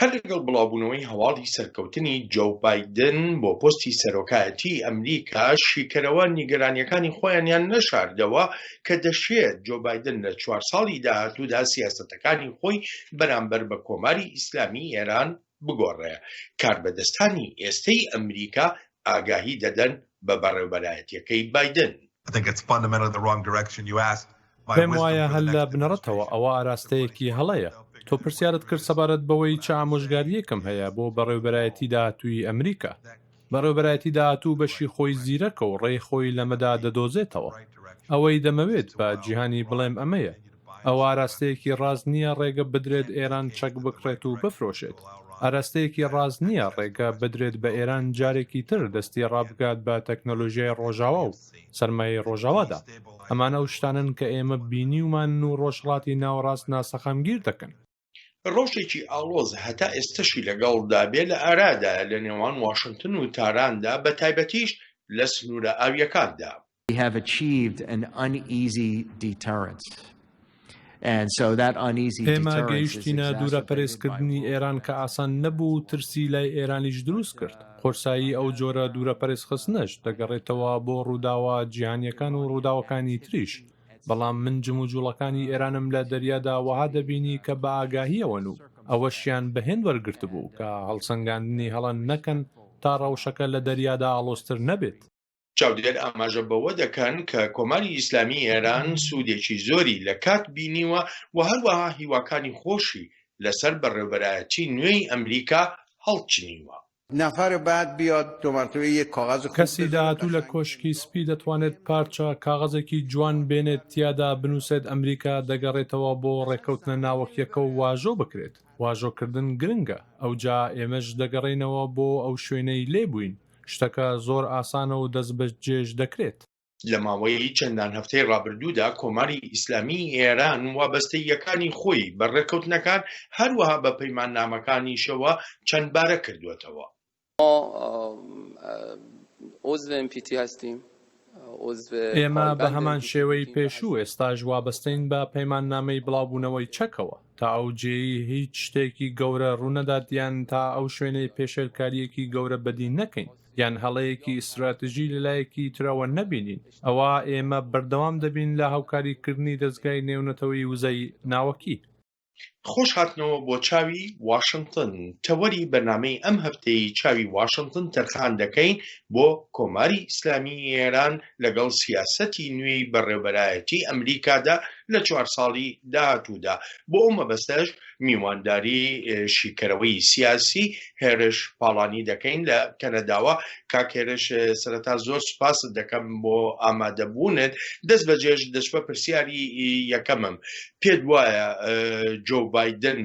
هەر لەگەڵ بڵاوبوونەوەی هەواڵی سەرکەوتنی جۆو بایدن بۆ پۆستی سەرۆکایەتیی ئەمریکا، شیکەرەوە نیگەرانییەکانی خۆیانیان نەشاردەوە کە دەشێت جۆ بایدن لە چوار ساڵی داهاتوودا سیاسەتەکانی خۆی بەرامبەر بە کۆماری ئیسلامیی ئێران بگۆڕێ. کاربەدەستانی ئێستەی ئەمریکا ئاگاهی دەدەن بە بەڕێوبەرایەتییەکەی بایدن. پێم وایە هەر لە بنەڕەتەوە ئەوە ئاراستەیەکی هەڵەیە. تۆ پرسیارت کرد سەبارەت بەوەی چ ئامۆژگارییەکم هەیە بۆ بەڕێوبەرایەتی داهاتووی ئەمریکا. بەڕێوبەرایەتی داهاتوو بەشی خۆی زیرەکە و ڕێی خۆی لەمەدا دەدۆزێتەوە. ئەوەی دەمەوێت بە جیهانی بڵێم ئەمەیە، ئەوە ئاراستەیەکی ڕاست نییە ڕێگە بدرێت ئێران چەک بکڕێت و بفرۆشێت. ئاراستەیەکی ڕاست نییە ڕێگە بدرێت بە ئێران جارێکی تر دەستی ڕابگات بە تەکنەلۆژیای ڕۆژاوا و سەرمایەی ڕۆژاوادا. ئەمانە ئەو شتانەن کە ئێمە بینیومانن و ڕۆژهەڵاتی ناوەڕاست ناسەقامگیر دەکەن. ڕەوشێکی ئاڵۆز هەتا ئێستەشی لەگەڵدا بێ لە ئارادایە لە نێوان واشنتن و تاراندا بە تایبەتیش لە سنوورە ئاوییەکاندا. We have achieved an uneasy deterrence. And so that uneasy ئێمە deterrence is گەیشتینە exacerbated by دوورەپەرێزکردنی ئێران کە ئاسان نەبوو و ترسی لای ئێرانیش دروست کرد. قورسایی ئەو جۆرە دوورەپەرێزخستنەش دەگەڕێتەوە بۆ ڕووداوە جیهانییەکان و ڕووداوەکانی تریش. بەڵام من جموجوڵەکانی ئێرانم لە دەریادا وەها دەبینی کە بە ئاگاهییەوەن و ئەوەشیان بە هێند وەرگرتبوو کە هەڵسەنگاندنی هەڵە نەکەن تا ڕەوشەکە لە دەریادا ئاڵۆزتر نەبێت. چاودێر ئاماژە بەوە دەکەن کە کۆماری ئیسلامی ئێران سوودێکی زۆری لە کات بینیوە و هەروەها هیواکانی خۆشی لەسەر بەڕێوبەرایەتی نوێی ئەمریکا هەڵچنیوە. نفر بعد بیاد دو مرتبه یک کاغذ خوب کەسی بذاره داهاتوو لە قشنگ کۆشکی امضا سپی دەتوانێت پارچە کاغەزێکی جوان بێنێت تیادا بنووسێت ئەمریکا دەگەڕێتەوە بۆ ڕێککەوتنە ناوەکیەکە و واژۆ بکرێت، واژۆکردن گرنگە، ئەوجا ئێمەش دەگەڕێینەوە بۆ ئەو شوێنەی لێ بووین، شتەکە زۆر ئاسانە و دەستبەجێش دەکرێت. لە ماوەی چەندان هەفتەی ڕابردوودا کۆماری ئیسلامیی ئێران وابەستەییەکانی خۆی بە ڕێککەوتنەکان هەروەها بە پەیماننامەکانیشەوە چەندبارە کردووەتەوە. ئێمە بە هەمان شێوەی پێشوو ئێستاش وابەستەین بە پەیماننامەی بڵاوبوونەوەی چەکەوە، تا ئەو جێیەی هیچ شتێکی گەورە ڕوونەدات یان تا ئەو شوێنەی پێشێلکارییەکی گەورە بەدی نەکەین یان هەڵەیەکی ئیستراتژی لەلایەکی ترەوە نەبینین، ئەوا ئێمە بەردەوام دەبین لە هاوکاریکردنی دەزگای نێونەتەوەیی وزەی ناوەکی. خۆش هاتنەوە بۆ چاوی واشنتن. تەوەری بەرنامەی ئەم هەفتەی چاوی واشنتن تەرخان دەکەین بۆ کۆماری ئیسلامیی ئێران لەگەڵ سیاسەتی نوێی بەڕێوبەرایەتی ئەمریکادا لە چوار ساڵی داهاتوودا. بۆ ئەو مەبەستەش میوانداری شیکەرەوەی سیاسی هێرش پاڵانی دەکەین لە کەنەداوە. کاک هێرش سەرەتا زۆر سوپاست دەکەم بۆ ئامادەبوونت. دەست بەجێش دەچمە پرسیاری یەکەمم. پێت وایە جۆ بایدن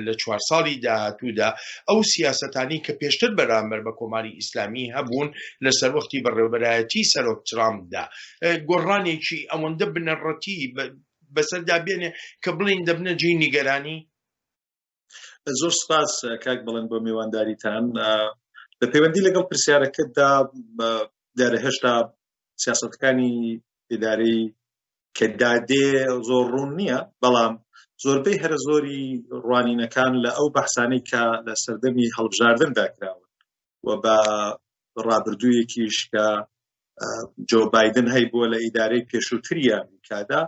لە چوار ساڵی داهاتوودا ئەو سیاسەتانی کە پێشتر بەرامبەر بە کۆماری ئیسلامی هەبوون لە سەروەختی بەڕێوەبەرایەتی سەرۆک ترامپدا گۆڕانێکی ئەوەندە بنەڕەتی بەسەردا بێنێ کە بڵین دەبنە جێی نیگەرانی؟ زۆر سپاس کاک بەڵێن بۆ میوانداریتان لە پەیوەندی لەگەڵ پرسیارەکەتدا دیارە هێشتا سیاسەتەکانی ئیدارەی کە دادێ زۆر ڕوون نییە بەڵام زۆربەی هەرە زۆری ڕوانینەکان لە ئەو بەحسانەی کە لە سەردەمی هەڵبژاردندا کراون و بە ڕابردوویەکیش کە جۆ بایدن هەیبووە لە ئیدارەی پێشووتری ئەمریکادا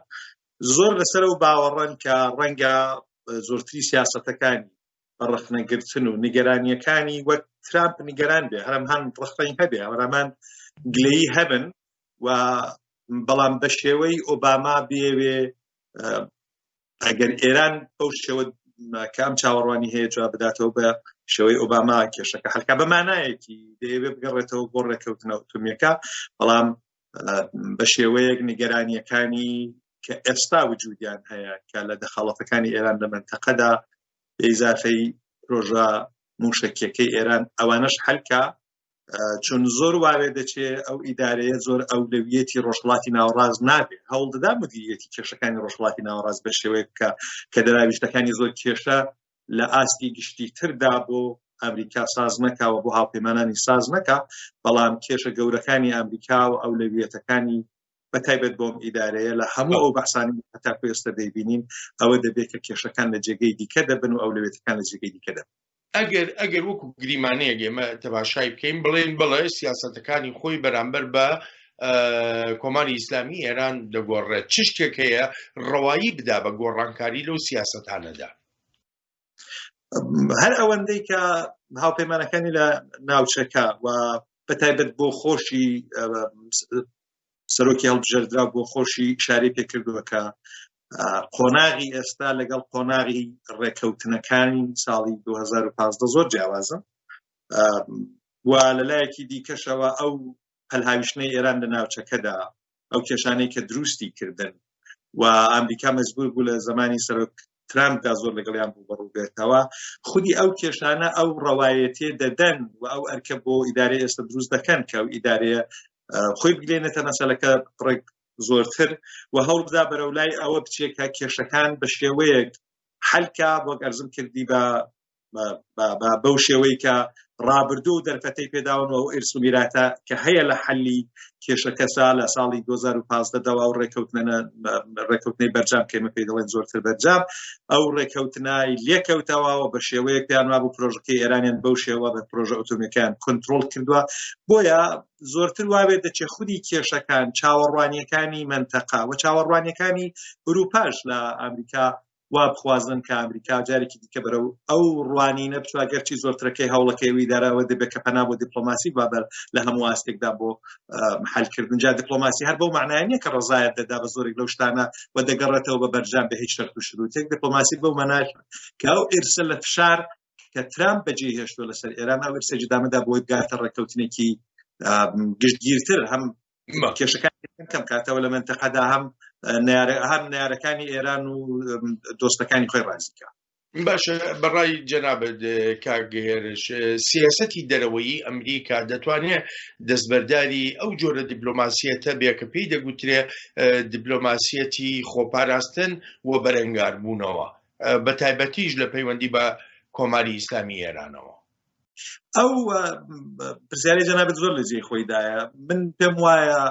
زۆر لەسەر ئەو باوەڕەن کە ڕەنگە زۆرتری سیاسەتەکانی بە ڕەخنەگرتن و نیگەرانیەکانی وەک ترامپ نیگەران بێ هەرەمهان ڕەخنەی هەبێ هەرەمان گلەیی هەبن و بەڵام بە شێوەی ئۆباما بێوێ ئەگەر ئێران بەو شێوە کە ئەم چاوەڕوانی هەیە جواب بداتەوە بە شێوەی ئۆباما کێشەکە حلکا بە مانایەکی دەیەوێت بگەڕێتەوە بۆ ڕێککەوتنە ئەتۆمیەکە بەڵام بە شێوەیەک نیگەرانیەکانی کە ئێستا وجودیان هەیە کە لە دەخاڵەتەکانی ئێران لە منتەقەدا ئیزافەی پرۆژە موشەکیەکەی ئێران ئەوانەش حلکە چون زۆر واوێ دەچێ ئەو ئیدارەیە زۆر ئەولەویەتی ڕۆژهەڵاتی ناوەڕاست نابێ هەوڵ دەدا مدیریەتی کێشەکانی ڕۆژهەڵاتی ناوەڕاست بە شێوەیەک بکە کە دەراویشتەکانی زۆر کێشە لە ئاستی گشتی تردا بۆ ئەمریکا ساز نەکا و بۆ هاوپەیمانانی ساز نەکا بەڵام کێشە گەورەکانی ئەمریکا و ئەولەویەتەکانی بە تایبەت بۆم ئیدارەیە لە هەموو ئەو بەحسانی هەتاکو ئێستا دەیبینین ئەوە دەبێت کە کێشەکان لە جێگەی دیکە دەبن و ئەولەویەتەکان لە جێگەی دیکە دەبن. ئەگەر ئەگەر وەکو گریمانەیەک ئێمە تەماشای بکەین بڵێن بڵێ سیاسەتەکانی خۆی بەرامبەر بە کۆماری ئیسلامی ئێران دەگۆڕێت چ شتێک هەیە ڕەوایی بدا بە گۆڕانکاری لەو سیاسەتانەدا؟ هەر ئەوەندەی کە هاوپەیمانەکانی لە ناوچەکە و بە تایبەت بۆ خۆشی سەرۆکی هەڵبژێردرا بۆ خۆشی شاری پێکردووە کە قۆناغی ئێستا لەگەڵ قۆناغی ڕێکەوتنەکانی ساڵی 2015 زۆر جیاوازە و لەلایەکی دیکەشەوە ئەو پەلهاویشتنەی ئێران لە ناوچەکەدا ئەو کێشانەی کە دروستی کردن و ئەمریکا مەجبور بوو لە زمانی سەرۆک ترامپدا زۆر لەگەڵیان ڕووبەڕوو بێتەوە خودی ئەو کێشانە ئەو ڕەوایەتێ دەدەن و ئەو ئەرکە بۆ ئیدارەی ئێستا دروست دەکەن کە ئەو ئیدارەیە خۆی بگلێنێتە مەسەلەکە ڕێک زۆرتر و هەوڵ بدا بەرەو لای ئەوە بچێت کە کێشەکان بە شێوەیەک حەلکا وەک ئەرزم کردی بە بەو شێوەی کە ڕابردوو و دەرفەتەی پێداون و ئەو ئیرس و میراتە کە هەیە لە حەلی کێشەکەسا لە ساڵی 2015 دەوا و ڕێکەوتنە ڕێکەوتنەی بەرجام کە ئێمە پێی دەڵێن زۆرتر بەرجام ئەو ڕێکەوتنای لێکەوتەوە و بە شێوەیەک پێیان وابوو پرۆژەکەی ئێرانیان بەو شێوە بە پرۆژە ئۆتۆمیەکەیان کۆنترۆڵ کردووە بۆیە زۆرتر واوێت دەچێت خودی کێشەکان چاوەڕوانیەکانی مەنتەقە و چاوەڕوانیەکانی ئەوروپاش لە ئەمریکا وا بخوازن کە ئەمریکا جارێکی دیکە بەرەو ئەو ڕوانینە بچوە گەرچی زۆرترەکەی هەوڵەکەی ئەو ئیدارە ئەوە دەبێت کە پەنا بۆ دیپلۆماسی بابەر لە هەموو ئاستێکدا بۆ حلکردن جا دیپلۆماسی هەر بەو معنای نییە کە ڕزایەت دەدا بە زۆرێک لەو شتانە و دەگەڕێتەوە بە بەرجام بە هیچ شەرت و شروتێک دیپلۆماسی بەو ماناش کە ئەو ئیرسە لە فشار کە ترامپ بەجێ هێشتوە لەسەر ئێران ئەو ئیرسە جدامەدا بۆی بگاتە ڕێککەوتنێکی گشتگیرتر هەم کێشەکان کەم کاتەوە لە منتەقەدا هەم هەم نارەکانی ئێران و دۆستەکانی خۆی ڕازیکە. باشە بەڕای جەنابت کاک هێرش سیاسەتی دەرەوەیی ئەمریکا دەتوانێت دەستبەرداری ئەو جۆرە دیپلۆماسیەتە بێ کە پێی دەگوترێ دیپلۆماسیەتی خۆپاراستن و بەرەنگاربوونەوە بە تایبەتیش لە پەیوەندی بە کۆماری ئیسلامی ئێرانەوە؟ ئەو پرسیاری جەنابت زۆر لە جێی خۆیدایە من پێم وایە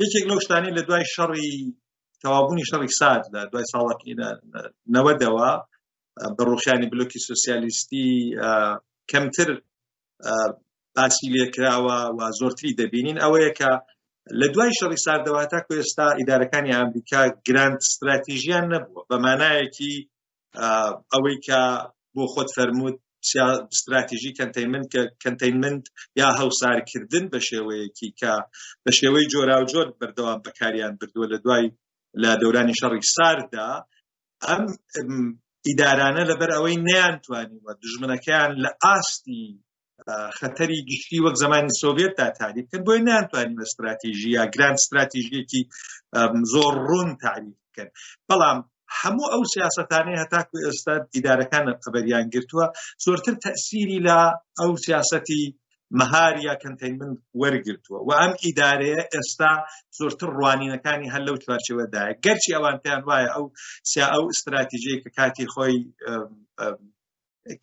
یەکێک لەو شتانی لە دوای شەڕی تەوابوونی شەڕی سارد لە دوای ساڵەکی نەوەدەوە بە ڕوخیانی بلۆکی سوسیالیستی کەمتر باسی لێکراوە و زۆرتری دەبینین ئەوەیە کە لە دوای شەڕی ساردەوە تاکو ئێستا ئیدارەکانی ئەمریکا گراند ستراتیژیان نەبووە بە مانایەکی ئەوەی کە بۆ خۆت فەرمووت ستراتیژی containment کە containment یا هەوسارکردن بە شێوەیەکی کە بە شێوەی جۆراوجۆر بەردەوام بەکاریان بردووە لە دوای لە دەورانی شەڕی سارددا ئەم ئیدارانە لەبەر ئەوەی نەیانتوانیوە دژمنەکەیان لە ئاستی خەتەری گشتی وەک زمانی سۆڤێتدا تاریف بکەن بۆیە نانتوانیوە ستراتیژی یا گراند ستراتیژیەکی زۆر ڕوون تاریف بکەن بەڵام هەموو ئەو سیاستانەی هەتاکو ئێستا ئیدارەکان خەبەریان گرتووە زۆرتر تەسیری لە ئەو سیاستی مەهار یا containment وەرگرتووە و ئەم ئیدارەیە ئێستا زۆرتر ڕوانینەکانی هەر لەو چوارچێوەدایە گەرچی ئەوان پێیان وایە ئەو سیا ئەو استراتیژیە کە کاتی خۆی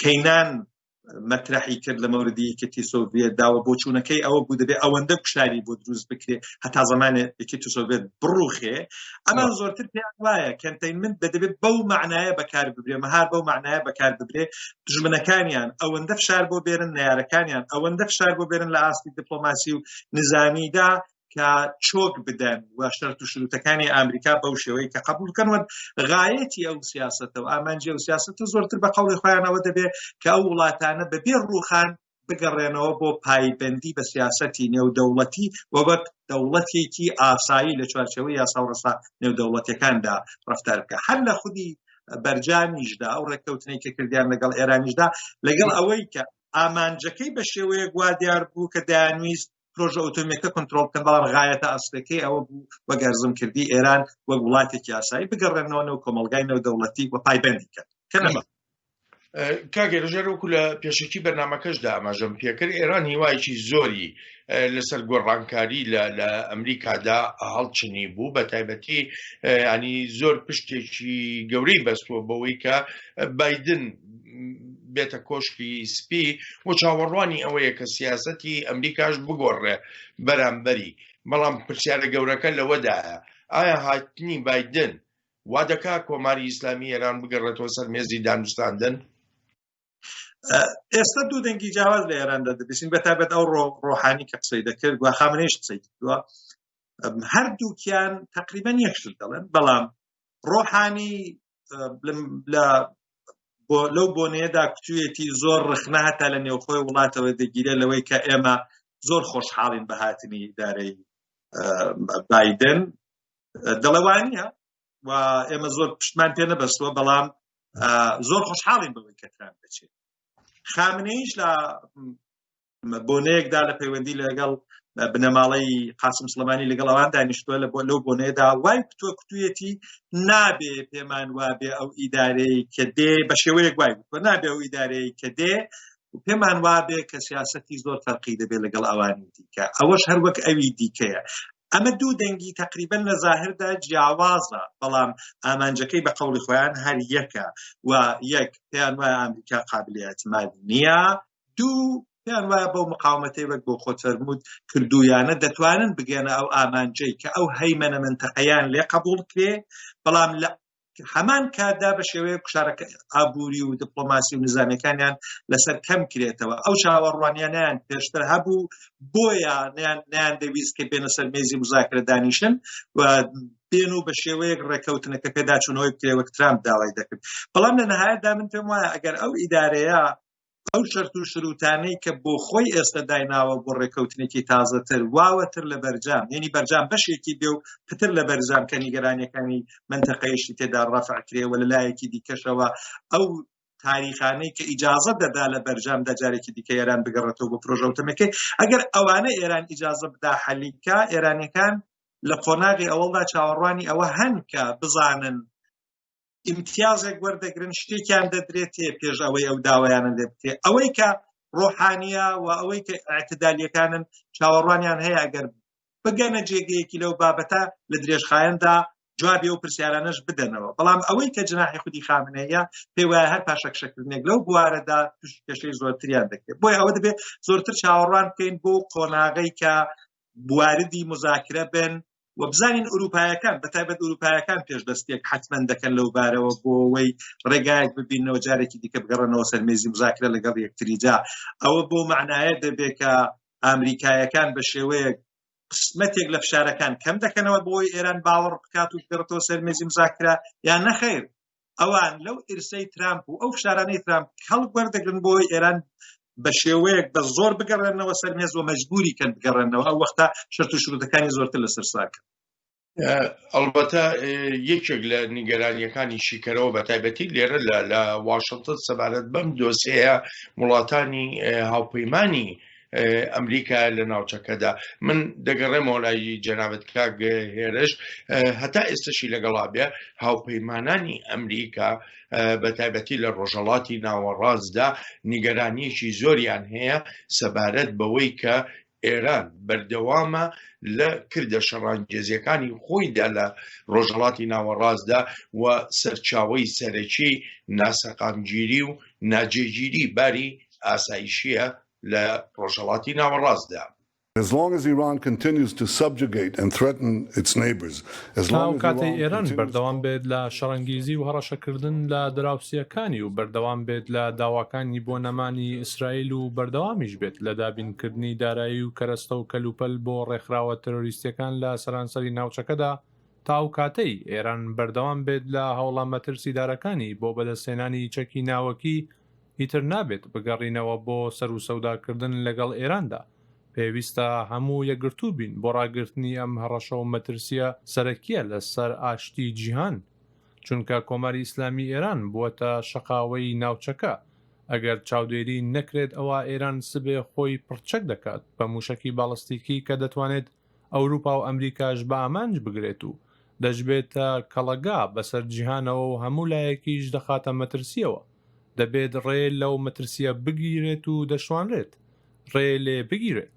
کەینان مەترەحی کرد لە مەوردی یەکێتی سۆڤیەت دا و بۆچوونەکەی ئەوە بوو دەبێ ئەوەندە گوشاری بۆ دروست بکرێ هەتا زەمانێ یەکێتی سۆڤیەت بڕوخێ ئەمان زۆرتر پێیان وایە containment دەبێت بەو معنایە بەکار ببرێ مەهار بەو معنایە بەکار ببرێ دژمنەکانیان ئەوەندە فشار بۆ بێرن نەیارەکانیان ئەوەندە فشار بۆ بێرن لە ئاستی دیپلۆماسی و نزامیدا کە چۆک بدەن و شەرت و شروتەکانی ئامریکا بەو شێوەی کە قبول بکەن و غایەتی ئەو سیاسەتە و ئامانجی ئەو سیاسەتە زۆرتر بە قەوڵی خۆیانەوە دەبێت کە ئەو وڵاتانە بەبێ ڕووخان بگەڕێنەوە بۆ پایبەندی بە سیاسەتی نێودەوڵەتی و وەک دەوڵەتێکی ئاسایی لە چوارچێوەی یاسا و ڕێسا نێودەوڵەتیەکاندا ڕەفتار بکە هەر لە خودی بەرجامیشدا ئەو ڕێککەوتنەی کە کردیان لەگەڵ ئێرانیشدا لەگەڵ ئەوەی کە ئامانجەکەی بە شێوەیەک وا دیار بوو کە دەیانویست پرۆژە ئۆتۆمیەکە کۆنترۆڵ بکەن بەڵام غایەتە ئەسڵەکەی ئەوە بوو وەک ئەرزم کردی ئێران وەک وڵاتێکی یاسایی بگەڕێنەوە نێو کۆمەڵگای نێودەوڵەتی و پایبەندی کەن کە نەما. کاک ڕژێر وەکو لە پێشەکی بەرنامەکەشدا ئاماژەم پێکرد ئێران هیوایەکی زۆری لەسەر گۆڕانکاری لە لە ئەمریکادا هەڵچنی بوو بە تایبەتی ینی زۆر پشتێکی گەورەی بەستووە بەوەی کە بایدن بێتە کۆشکی سپی و چاوەڕوانی ئەوەیە کە سیاسەتی ئەمریکاش بگۆڕێ بەرامبەری، بەڵام پرسیارە گەورەکە لەوەدایە ئایا هاتنی بایدن وا دەکا کۆماری ئیسلامی ئێران بگەڕێتەوە سەر مێزی دانوستاندن؟ ئێستا دوو دەنگی جیاواز لە ئێراندا دەبیسین بە تایبەت ئەو ڕۆحانی کە قسەی دەکرد و خامنەیش قسەی کردووە هەردووکیان تقریبا یەک شت دەڵێن بەڵام ڕۆحانی لە لەو بۆنەیەدا کوتویەتی زۆر ڕخنە هەتا لە نێوخۆی وڵاتەوە دەگیرێت لەوەی کە ئێمە زۆر خۆشحاڵین بە هاتنی ئیدارەی بایدن دەڵێ وانە و ئێمە زۆر پشتمان پێ نەبەستووە بەڵام زۆر خۆشحاڵین بەوەی کە ترامپ دەچێت خامنەیش لە بۆنەیەکدا لە پەیوەندی لەگەڵ بنەماڵەی قاسم سلێمانی لەگەڵ ئەوان دانیشتووە لە بۆ لەو بۆنەیەدا وای کوتووە کوتویەتی نابێ پێمان وابێ ئەو ئیدارەی کە دێ بە شێوەیەک وای گوتووە نابێ ئەو ئیدارەی کە دێ و پێمان وابێ کە سیاسەتی زۆر فەرقی دەبێت لەگەڵ ئەوانی دیکە ئەوەش هەر وەک ئەوی دیکەیە ئەمە دوو دەنگی تقریبا لە زاهردا جیاوازە بەڵام ئامانجەکەی بە قەوڵی خۆیان هەر یەکە و یەک پێیان وایە ئەمریکا قابلی اعتماد نییە دوو پێیان وایە بەو مقاومەتەی وەک بۆ خۆت فەرمووت کردوویانە دەتوانن بگەنە ئەو ئامانجەی کە ئەو هەیمەنە منتەقەیان لێ قبوڵ کرێ بەڵام لە هەمان کاتدا بە شێوەیەک گوشارەکە ئابووری و دیپلۆماسی و نزامیەکانیان لەسەر کەم کرێتەوە ئەو چاوەڕوانیانیان پێشتر هەبوو بۆیە نیان نیان دەویست کە بێنە سەر مێزی مزاکرە دانیشن و بێن و بە شێوەیەک ڕێکەوتنەکە پێداچوونەوەی بکرێ وەک ترامپ داوای دەکرد بەڵام لە نهایەتدا من پێم وایە ئەگەر ئەو ئیدارەیە ئەو شەرت و شروتانەی کە بۆ خۆی ئێستا دایناوە بۆ ڕێکەوتنێکی تازەتر واوەتر لە بەرجام یعنی بەرجام بەشێکی بێ و پتر لە بەرجام کە نیگەرانیەکانی منتەقەیشی تێدا ڕەفع کرێ و لە لایەکی دیکەشەوە ئەو تاریخانەی کە ئیجازە دەدا لە بەرجامدا جارێکی دیکە ئێران بگەڕێتەوە بۆ پرۆژە ئەتۆمیەکەی ئەگەر ئەوانە ئێران ئیجازە بدا حەلیکا ئێرانەکان لە قۆناغی ئەوەڵدا چاوەڕوانی ئەوە هەن کە بزانن ئیمتیازێک وەردەگرن شتێکیان دەدرێتێ پێش ئەوەی ئەو داوایانە لێ بکرێ ئەوەی کە ڕۆحانیە و ئەوەی کە اعتدالیەکانن چاوەڕوانیان هەیە ئەگەر بگەنە جێگەیەکی لەو بابەتە لە درێژخایەندا جوابی ئەو پرسیارانەش بدەنەوە بەڵام ئەوەی کە جناحی خودی خامنەیە پێی وایە هەر پاشەکشەکردنێک لەو بوارەدا تووشی کێشەی زۆرتریان دەکرێت بۆیە ئەوە دەبێت زۆرتر چاوەڕوان بکەین بۆ قۆناغەی کە بواردی مزاکرە بن و بزانین ئوروپایەکان بە تایبەت ئوروپایەکان پێش دەستێک حتمما دەکەن لەو بارەوە بۆ ئەوەی ڕێگایەک ببینەوە جارێکی دیکە بگەڕنەوە سەر مێزی مزاکرە لەگەڵ یەکتریدا ئەوە بۆ معنایە دەبێت کە ئەمریکایەکان بە شێوەیەک قسمەتێک لە فشارەکان کەم دەکەنەوە بۆی ئێران باوەڕ بکات و بگەڕێتەوە سەر مێزی مزاکرە یان نەخیر ئەوان لەو ئیرسەی ترامپ و ئەو فشارانەی ترامپ کەڵک وەردەگرن بۆی ئێران بە شێوەیەک بە زۆر بگەڕێنەوە سەر مێز و مەجبوری کەن بگەڕێنەوە ئەو وەختە شەرت و شروتەکانی زۆرتر لەسەر ساکە. ئەڵبەتە یەکێک لە نیگەرانیەکانی شیکەرەوە بە تایبەتی لێرە لە لە واشنتن سەبارەت بەم دۆسیەیە وڵاتانی هاوپەیمانی ئەمریکا لە ناوچەکەدا من دەگەڕێمەوە لای جەنابەت کاک هێرش هەتا ئێستەشی لەگەڵا بێ هاوپەیمانانی ئەمریکا بە تایبەتی لە ڕۆژهەڵاتی ناوەڕاستدا نیگەرانیەکی زۆریان هەیە سەبارەت بەوەی کە ئێران بەردەوامە لە کردە شەڕانگێزیەکانی خۆیدا لە ڕۆژهەڵاتی ناوەڕاستدا و سەرچاوەی سەرەکی ناسەقامگیری و ناجێگیری باری ئاسایشیە لە ڕۆژهەڵاتی ناوەڕاستدا. As long as Iran continues to subjugate and threaten its neighbors, as تا long ئەو as کاتەی Iran ئێران continues to. بەردەوام بێت لە شەڕەنگیزی و هەڕەشەکردن لە دراوسێکانی و بەردەوام بێت لە داواکانی بۆ نەمانی ئیسرائیل و بەردەوامیش بێت لە دابینکردنی دارایی و کەرەستە و کەلوپەل بۆ ڕێکخراوە تێرۆریستییەکان لە سەرانسەری ناوچەکەدا تا ئەو کاتەی ئێران بەردەوام بێت لە هەوڵە مەترسیدارەکانی بۆ بەدەستهێنانی چەکی ناوەکی ئیتر نابێت بگەڕینەوە بۆ سەروسەوداکردن لەگەڵ ئێراندا، پێویستە هەموو یەکگرتوو بین بۆ ڕاگرتنی ئەم هەڕەشە و مەترسییە سەرەکییە لە سەر ئاشتی جیهان، چونکە کۆماری ئیسلامی ئێران بووەتە شەقاوەی ناوچەکە، ئەگەر چاودێری نەکرێت ئەوا ئێران سبێ خۆی پڕچەک دەکات بە موشەکی باڵستیکی کە دەتوانێت ئەوروپا و ئەمریکاش بە ئامانج بگرێت و دەشبێتە کەڵەگا بەسەر جیهانەوە و هەموو لایەکیش دەخاتە مەترسییەوە، دەبێت ڕێ لەو مەترسییە بگیرێت و دەشتوانرێت ڕێ لێ بگیرێت.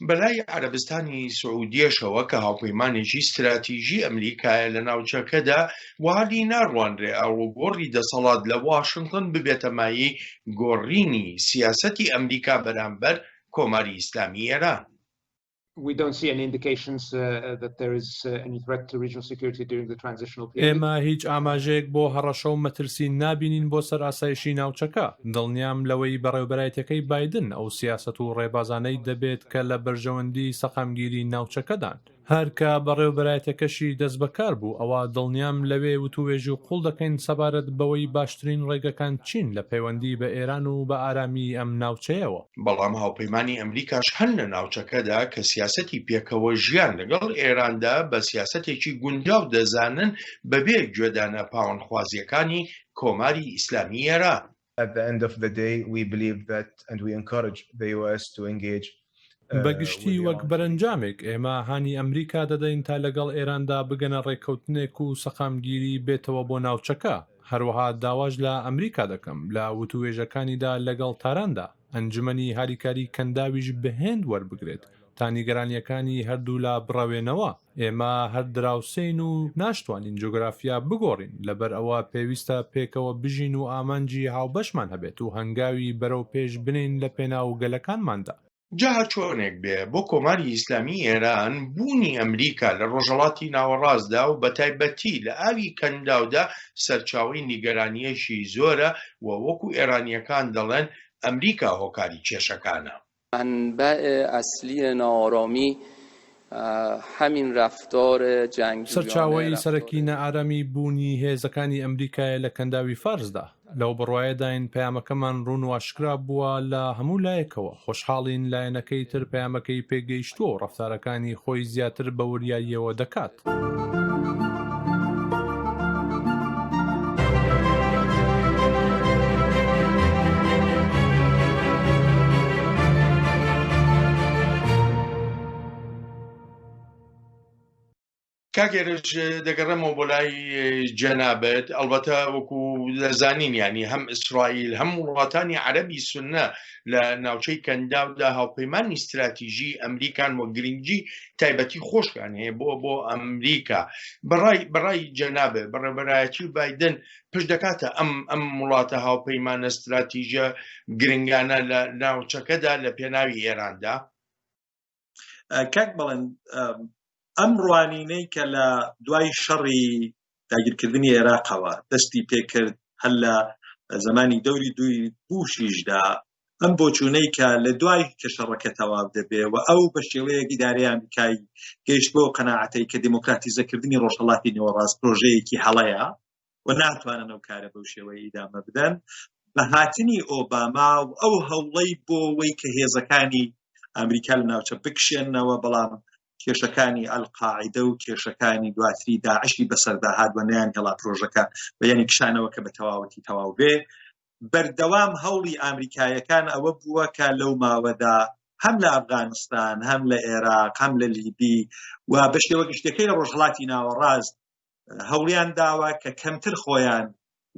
بەلای عەرەبستانی سعودیەشەوە کە هاوپەیمانێکی ستراتیژی ئەمریکایە لە ناوچەکەدا، وەها لێی ناڕوانرێ ئاڵوگۆڕی دەسەڵات لە واشنتن ببێتە مایەی گۆڕینی سیاسەتی ئەمریکا بەرامبەر کۆماری ئیسلامی ئێران. ئێمە هیچ ئاماژەیەک بۆ هەڕەشە و مەترسی نابینین بۆ سەر ئاسایشی ناوچەکە. دڵنیام لەوەی بەڕێوەبەرایەتیەکەی بایدن ئەو سیاسەت و ڕێبازانەی دەبێت کە لە بەرژەوەندی سەقامگیری ناوچەکەدان. هەر کە بەڕێوەبەرایەتیەکەشی دەستبەکار بوو، ئەوا دڵنیام لەوێ وتووێژی قووڵ دەکەین سەبارەت بەوەی باشترین ڕێگەکان چین لە پەیوەندی بە ئێران و بە ئارامیی ئەم ناوچەیەوە. بەڵام هاوپەیمانی ئەمریکاش هەن لە ناوچەکەدا کە سیاسەتی پێکەوە ژیان لەگەڵ ئێراندا بە سیاسەتێکی گونجاو دەزانن بەبێ گوێدانە پاوانخوازییەکانی کۆماری ئیسلامی ئێران. At the end of the day we believe that and we encourage the US to engage بە گشتی وەک بەرەنجامێک ئێمە هانی ئەمریکا دەدەین تا لەگەڵ ئێراندا بگەنە ڕێککەوتنێک و سەقامگیری بێتەوە بۆ ناوچەکە، هەروەها داواش لە ئەمریکا دەکەم لە وتووێژەکانیدا لەگەڵ تاراندا ئەنجومەنی هاریکاری کەنداویش بەهێند وەربگرێت تا نیگەرانییەکانی هەردوولا بڕەوێنەوە. ئێمە هەر دراوسێین و ناشتوانین جوگرافیا بگۆڕین، لەبەر ئەوە پێویستە پێکەوە بژین و ئامانجی هاوبەشمان هەبێت و هەنگاوی بەرەو پێش بنێین لە پێناو گەلەکانماندا. جا هەرچۆنێک بێ بۆ کۆماری ئیسلامی ئێران بوونی ئەمریکا لە ڕۆژهەڵاتی ناوەڕاستدا و بەتایبەتی لە ئاوی کەنداودا سەرچاوەی نیگەرانییەکی زۆرە و وەکو ئێرانییەکان دەڵێن ئەمریکا هۆکاری کێشەکانە. منبع اصلی ناآرامی همین رفتار جنگجویانه سەرچاوەی سەرەکی نائارامی بوونی هێزەکانی ئەمریکایە لە کەنداوی فارسدا. لەو بڕوایەداین پەیامەکەمان ڕوون و ئاشکرا بووە لە هەموو لایەکەوە، خۆشحاڵین لایەنەکەی تر پەیامەکەی پێگەیشتووە و ڕەفتارەکانی خۆی زیاتر بە وریاییەوە دەکات. کاک ئێرەج دەگەڕێمەوە بۆ لای جەنابت ئەڵبەتە وەکو دەزانین ینی هەم ئیسرائیل هەم وڵاتانی عەرەبی سونە لە ناوچەی کەنداودا هاوپەیمانی ستراتیژی ئەمریکان و گرنگی تایبەتی خۆشیان هەیە بۆ بۆ ئەمریکا بەڕای بەڕای جەنابێ بەڕێبەرایەتی بایدن پشت دەکاتە ئەم ئەم وڵاتە هاوپەیمانە ستراتیژە گرنگانە لە ناوچەکەدا لە پێناوی ئێراندا. کاک بەڵێن ئەم ڕوانینەی کە لە دوای شەڕی داگیرکردنی عێراقەوە دەستی پێکرد هەر لە زمانی دەوری دووی بوشیشدا ئەم بۆچوونەی کە لە دوای کە شەڕەکە تەواو دەبێ و ئەو بە شێوەیەک ئیدارەی ئەمریکایی گەیشت بەو قەناعەتەی کە دێموکراتیزەکردنی ڕۆژهەڵاتی نێوەڕاست پرۆژەیەکی هەڵەیە و ناتوانن ئەو کارە بەو شێوەیە ئیدامە بدەن بە هاتنی ئۆباما و ئەو هەوڵەی بۆ وەی کە هێزەکانی ئەمریکا لە ناوچە بکشێنەوە بەڵام کێشەکانی ئەلقاعیدە و کێشەکانی دواتری داعشی بەسەردا هات و نەیان هێڵا پرۆژەکە بە یعنی کشانەوە کە بە تەواوەتی تەواو بێ بەردەوام هەوڵی ئامریکایەکان ئەوە بووە کە لەو ماوەدا هەم لە ئەفغانستان هەم لە عێراق هەم لە لیبی و بە شێوە گشتەکەی لە ڕۆژهەڵاتی ناوەڕاست هەوڵیان داوە کە کەمتر خۆیان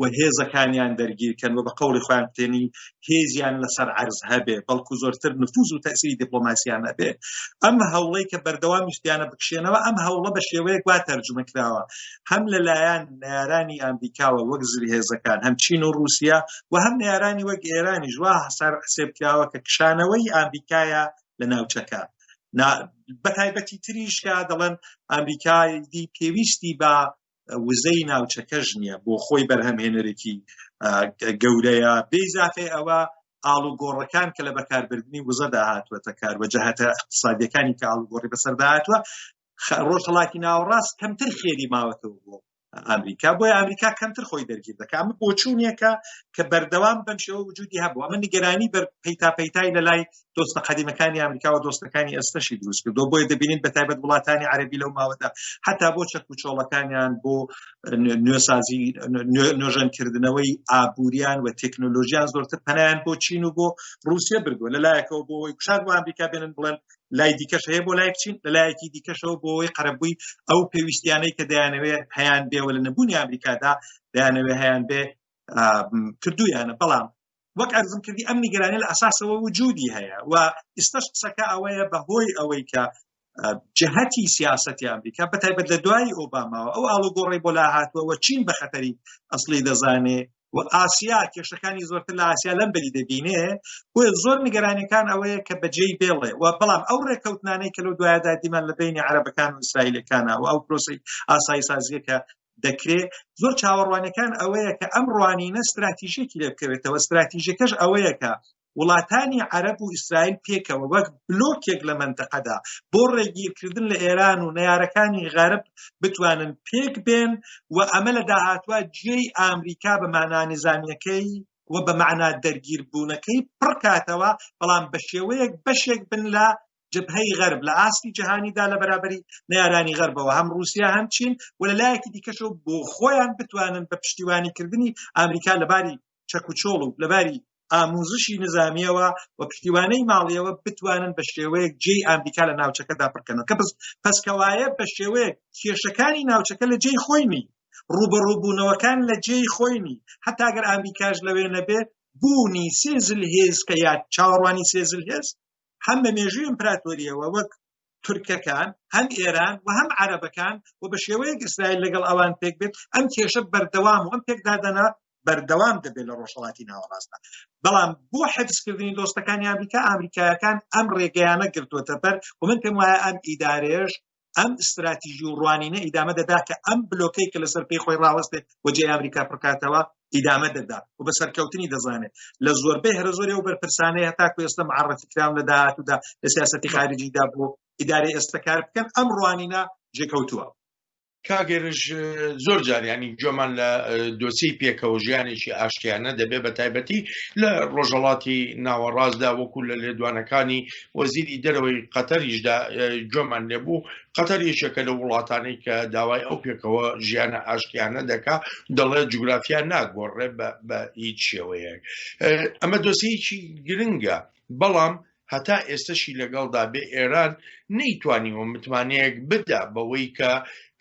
و هێزەکانیان دەرگیرکەن و بە قەوڵی خۆیان بتێنی هێزیان لەسەر عەرز هەبێ بەڵکو زۆرتر نفوز و تەسیری دیپلۆماسیان هەبێ ئەم هەوڵەی کە بەردەوام ویستیانە بکشێنەوە ئەم هەوڵە بە شێوەیەک وا تەرجومە کراوە هەم لەلایەن نەیارانی ئەمریکاوە وەک زلهێزەکان هەم چین و رووسیا و هەم نەیارانی وەک ئێرانیش وا حساب حسێب کراوە کە کشانەوەی ئەمریکایە لە ناوچەکە بەتایبەتی تریش کە دەڵێن ئەمریکا دی پێویستی بە وزەی ناوچەکەش نییە بۆ خۆی بەرهەمهێنەرێکی گەورەیە بێزافێ ئەوە ئاڵوگۆڕەکان کە لە بەکاربردنی وزەدا هاتووەتە کار و جەهەتە اقتصادیەکانی کە ئاڵوگۆڕی بەسەردا هاتووە ڕۆژهەڵاتی ناوەڕاست کەمتر خێری ماوەتەوە بۆ ئەمریکا بۆیە ئەمریکا کەمتر خۆی دەرگیر دەکات ئەمە بۆچوونێکە کە بەردەوام بەم شێوە وجودی هەبوو ئەمە نیگەرانی بەر پەیتا پەیتای لە لای دۆستە قەدیمەکانی ئەمریکا و دۆستەکانی ئێستەشی دروست کردو بۆیە دەبینین بە تایبەت وڵاتانی عەرەبی لەو ماوەدا حتا بۆ چەک و چۆڵەکانیان بۆ نوێسازی نۆژەنکردنەوەی ئابووریان و تەکنۆلۆژیان زۆرتر پەنایان بۆ چین و بۆ رووسیا بردووە لەلایەکەوە بۆ ئەوەی گوشار بۆ ئەمریکا بێنن بڵێن لای دیکەش هەیە بۆ لای بچین لە لایەکی دیکەشەوە بۆ ئەوەی قەرەبووی ئەو پێویستیانەی کە دەیانەوێت هەیان بێ و لە نەبوونی ئەمریکادا دەیانەوێت هەیان بێ کردویانە بەڵام وەک ئەرزم کردی ئەم نیگەرانی لە ئەساسەوە وجودی هەیە و ئێستاش قسەکە ئەوەیە بەهۆی ئەوەی کە جهتی سیاسەتی ئەمریکا بە تایبەت لە دوای ئۆباماوە ئەو ئاڵوگۆڕی بۆ لا هاتووە و چین بە خەتەری ئەسڵی دەزانێ. و ئاسیا کێشەکانی زۆرتر لە ئاسیا لەم بەری دەبینێ، بۆیە زۆر نیگەرانیەکان ئەوەیە کە بەجێی بێڵێ و بەڵام ئەو ڕێککەوتنانەی کە لەو دوایەدا دیمان لە بینی عەرەبەکان و ئیسرائیلەکانە و ئەو پرۆسەی ئاسایی سازیە کە دەکرێ، زۆر چاوەڕوانیەکان ئەوەیە کە ئەم ڕوانینە ستراتیژێکی لێ بکەوێتەوە، ستراتیژەکەش ئەوەیە کە وڵاتانی عەرەب و ئیسرائیل پێکەوە وەک بلۆکێک لە مەنتەقەدا بۆ ڕێگیرکردن لە ئێران و نەیارەکانی غەرب بتوانن پێک بێن و ئەمە لە داهاتوە جێی ئامریکا بە مانا نیزامیەکەی و بە مەعنا دەرگیربوونەکەی پڕکاتەوە، بەڵام بە شێوەیەک بەشێک بن لە جبهەی غەرب لە ئاستی جیهانیدا لە بەرابەری نەیارانی غەربەوە هەم رووسیا هەم چین و لە لایەکی دیکەشەوە بۆ خۆیان بتوانن بە پشتیوانیکردنی ئامریکا لەباری چەک و چۆڵ و لەباری ئاموزشی نزامیەوە و پشتیوانەی ماڵیەوە بتوانن بە شێوەیەک جێی ئامریکا لە ناوچەکەدا پڕکەنەوە کە بەس پەسکەوایە بە شێوەیەک کێشەکانی ناوچەکە لە جێی خۆی نی ڕوبەڕووبوونەوەکان لە جێی خۆی نی حتا گەر ئامریکاش لەوێ نەبێ بوونی سێ زلهێز کە یا چاوەڕوانی سێ زلهێز هەم بە مێژووی ئیمپراتۆریەوە وەک تورکەکان هەم ئێران و هەم عەرەبەکان و بە شێوەیەک ئیسرائیل لەگەڵ ئەوان پێک بێت ئەم کێشە بەردەوام و ئەم پێکدادەنە بەردەوام دەبێت لە ڕۆژهەڵاتی ناوەڕاستدا. بەڵام بۆ حەفزکردنی دۆستەکانی ئەمریکا، ئەمریکایەکان ئەم ڕێگەیانە گرتووەتە بەر و من پێم وایە ئەم ئیدارەیەش ئەم ئیستراتیژی و ڕوانینە ئیدامە دەدا کە ئەم بلۆکەی کە لەسەر پێی خۆی ڕاوەستێ و جێی ئەمریکا پڕکاتەوە ئیدامە دەدا و بە سەرکەوتنی دەزانێت لە زۆربەی هەرە زۆری ئەو بەرپرسانەی هەتاکو ئێستا معرفی کراون لە داهاتوودا لە سیاسەتی خارجیدا بۆ ئیدارەی ئێستا کار بکەن ئەم ڕوانینە جێکەوتووە. کاک هێرش زۆر جار ینی گوێمان لە دۆسیەی پێکەوە ژیانێکی ئاشتیانە دەبێ بە تایبەتی لە ڕۆژهەڵاتی ناوەڕاستدا وەکو لە لێدوانەکانی وەزیری دەرەوەی قەتەریشدا گوێمان لێبوو قەتەر یەکێکە لە وڵاتانەی کە داوای ئەو پێکەوە ژیانە ئاشتیانە دەکا دەڵێ جوگرافیا ناگۆڕێ بە هیچ شێوەیەک ئەمە دۆسیەیەکی گرنگە بەڵام هەتا ئێستەشی لەگەڵدا بێ ئێران نەیتوانیوە متمانەیەک بدا بەوەی کە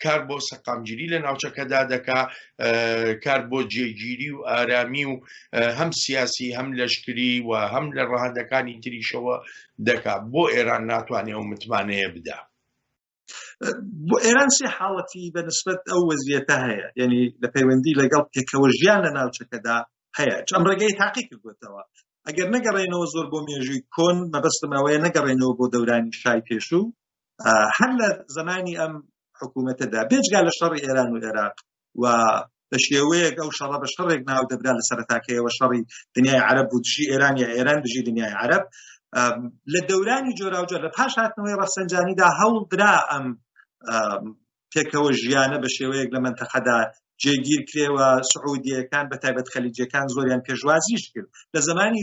کار بۆ سەقامگیری لە ناوچەکەدا دەکا، کار بۆ جێگیری و ئارامی و هەم سیاسی هەم لەشکری و هەم لە ڕەهەندەکانی تریشەوە دەکا، بۆ ئێران ناتوانێ ئەو متمانەیە بدا؟ بۆ ئێران سێ حاڵەتی بە نسبەت ئەو وەزیەتە هەیە، یعنی لە پەیوەندی لەگەڵ پێکەوە ژیان لە ناوچەکەدا هەیە، ئەم ڕێگەی تاقی کردوێتەوە. ئەگەر نەگەڕێنەوە زۆر بۆ مێژووی کۆن، مەبەستم ئەوەیە نەگەڕێنەوە بۆ دەورانی شای پێشوو، هەر لە زمانی ئەم حکوومەتەدا بێجگا لە شەڕی ئێران و عێراق و بە شێوەیەک ئەو شەڕە بە شەڕێک ناو دەبرا لە سەرەتاکەیەوە شەڕی دنیای عەرەب بوو دژی ئێران یا ئێران دژی دنیای عەرەب، لە دەورانی جۆراوجۆر لە پاش هاتنەوەی ڕەفسەنجانیدا هەوڵدرا ئەم پێکەوە ژیانە بە شێوەیەک لە مەنتەقەدا جێگیر کرێوە، سعودیەکان بە تایبەت خەلیجەکان زۆریان پێشوازیش کرد. لە زمانی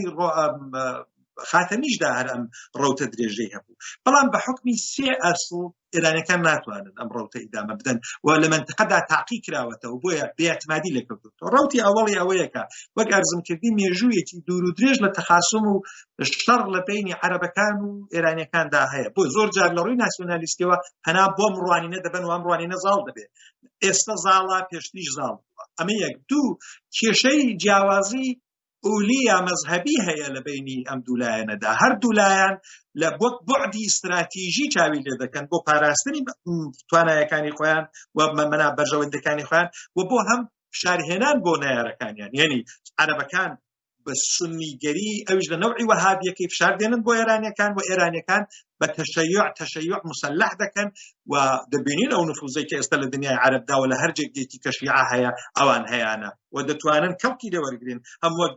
خاتەمیشدا هەر ئەم ڕەوتە درێژەی هەبوو، بەڵام بە حکمی سێ ئەسڵ ئێرانەکان ناتوانن ئەم ڕەوتە ئیدامە بدەن و لە مەنتەقەدا تاقی کراوەتەوە، بۆیە بێاعتمادی لێکەوتووەتەوە. ڕەوتی ئەوەڵی ئەوەیە کە وەک ئەرزم کردی مێژوویەکی دوور و درێژ لە تەخاسوم و شەڕ لە بینی عەرەبەکان و ئێرانیەکاندا هەیە، بۆ زۆر جار لە ڕووی ناسیۆنالیستیەوە پەنا بۆم ڕوانینە دەبەن و ئەم ڕوانینە زاڵ دەبێت، ئێستا زاڵە پێشتریش زاڵ بووە. ئەمە یەک. دوو، کێشەی جیاوازی ئولی یا مەزهەبی هەیە لە بینی ئەم دوو لایەنەدا، هەر دوو لایەن لە وەک بوعدی استراتیژی چاوی لێ دەکەن بۆ پاراستنی توانایەکانی خۆیان و مەنا بەرژەوەندەکانی خۆیان و بۆ هەم فشارهێنان بۆ نەیارەکانیان، یعنی عەرەبەکان بە سونیگەری ئەویش لە نەوعی وەهابیەکەی فشار دێنن بۆ ئێرانیەکان و ئێرانیەکان بە تەشەیع تەشەیع مسلح دەکەن و دەبینین ئەو نفوزەی کە ئێستا لە دنیای عەرەبدا و لە هەر جێگەیەکی کە شیعە هەیە ئەوان هەیانە و دەتوانن کەڵکی لێوەرگرن، هەم وەک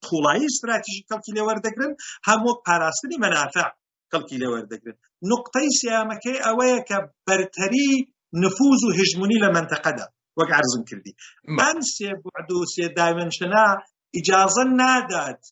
قوڵایی استراتیژی کەڵکی لێوەردەگرن، هەم وەک پاراستنی مەنافع کەڵکی لێوەردەگرن. نقطەی سیامەکەی ئەوەیە کە بەرتەری نفوذ و هژمونی لە مەنتەقەدا وەک عەرزم کردی ئەم سێ بعد و سێ دایمنشنە ئیجازە نادات